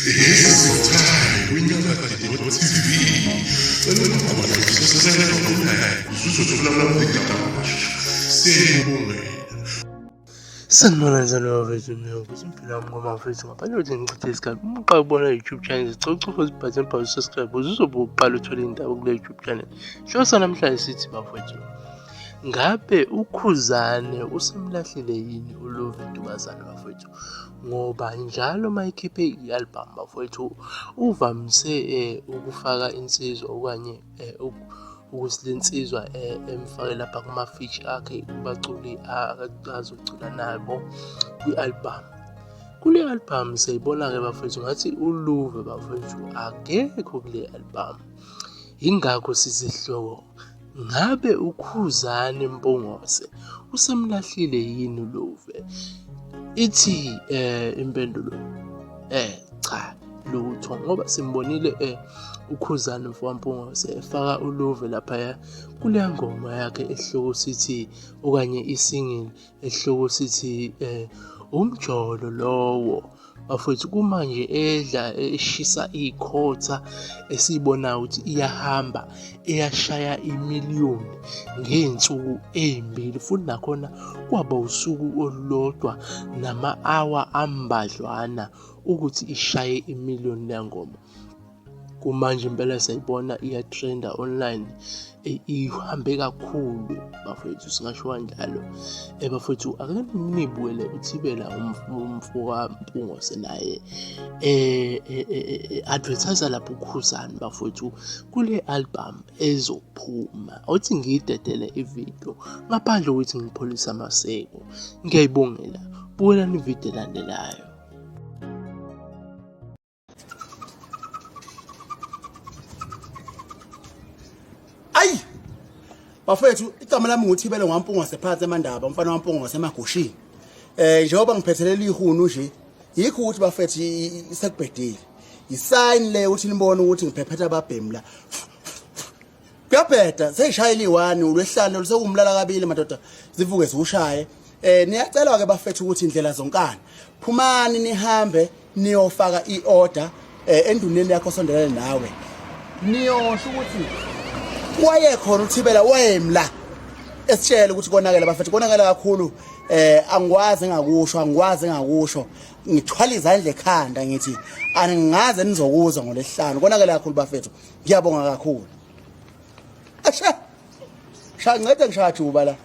This time kwinyakade.tv cela ungakhohlwa ukusubscribe ukulike uzuzothola amavidiyo amasha siyayibongela. Sanibona njalo bafethu mina ukuthi impilo yami ngoma mfethu ngaphandle kokuthi ngichithe isikhathi uma uqala ukubona i-YouTube channel sicela ucofa ibutton bhawu subscribe ukuze uzobe uqala uthole iy'ndaba kule YouTube channel. Hloso namhlanje sithi bafethu ngabe uKhuzane usemlahlile yini uLuvi Dubazane bafethu ngoba njalo uma ekhiphe i-album bafowethu uvamise ukufaka insizwa okanye ukuthi le nsizwa emfake lapha kuma-feature akhe kubaculi azocula nabo kwi-album. Kule album siyayibona-ke bafowethu ngathi uLuve bafowethu akekho kule album. Yingakho sithi sihloko Ngabe uKhuzani Mpungose usemlahlile yini uLuve? Ithi impendulo cha lutho ngoba simbonile uKhuzani mfokaMpungose efaka uLuve laphaya kuleya ngoma yakhe esihloko sithi okanye i-single esihloko sithi umjolo lowo. Bafowethu kumanje edla eshisa ikhotha esiyibonayo ukuthi iyahamba eyashaya imiliyoni ngey'nsuku ey'mbili futhi nakhona kwaba usuku olulodwa nama-awa ambadlwana ukuthi ishaye imiliyoni leya ngoma. Kumanje impela siyayibona iyatrenda online ihambe kakhulu bafethu singasho kanjalo. Bafethu ake nibukele uThibela umfoka Mpungose naye advertise lapho uKhuzani bafethu kule album ezophuma. Awuthi ngiyidedele ividiyo ngaphandle kokuthi ngipholise amaseko. Ngiyayibongela, bukelani ividiyo elandelayo. Ayi bafethu igama lami nguThibele ngwampunga sephansi emandaba umfana wampunga wasemagushini. Eh njengoba ngiphethelele ihunu nje yikho ukuthi bafethu sekubhedile. Isign le ukuthi nibone ukuthi ngiphephetha ababhemi la. Kuyabheda seyishayela iwani ulwesihlanu sekuwumlala kabili madoda zivuke ziwushaye. Eh niyacelwa ke bafethu ukuthi indlela zonkana phumani nihambe niyofaka iorder eh, enduneni yakho sondelane nawe niyosho ukuthi waye khona uthibela wayemla esitshela ukuthi konakele bafethu konakele kakhulu eh angikwazi engakusho angikwazi engakusho ngithwala izandla ekhanda ngithi angingaze nizokuzwa ngolesihlanu konakele kakhulu bafethu ngiyabonga kakhulu asha sha ncede ngishaya juba la.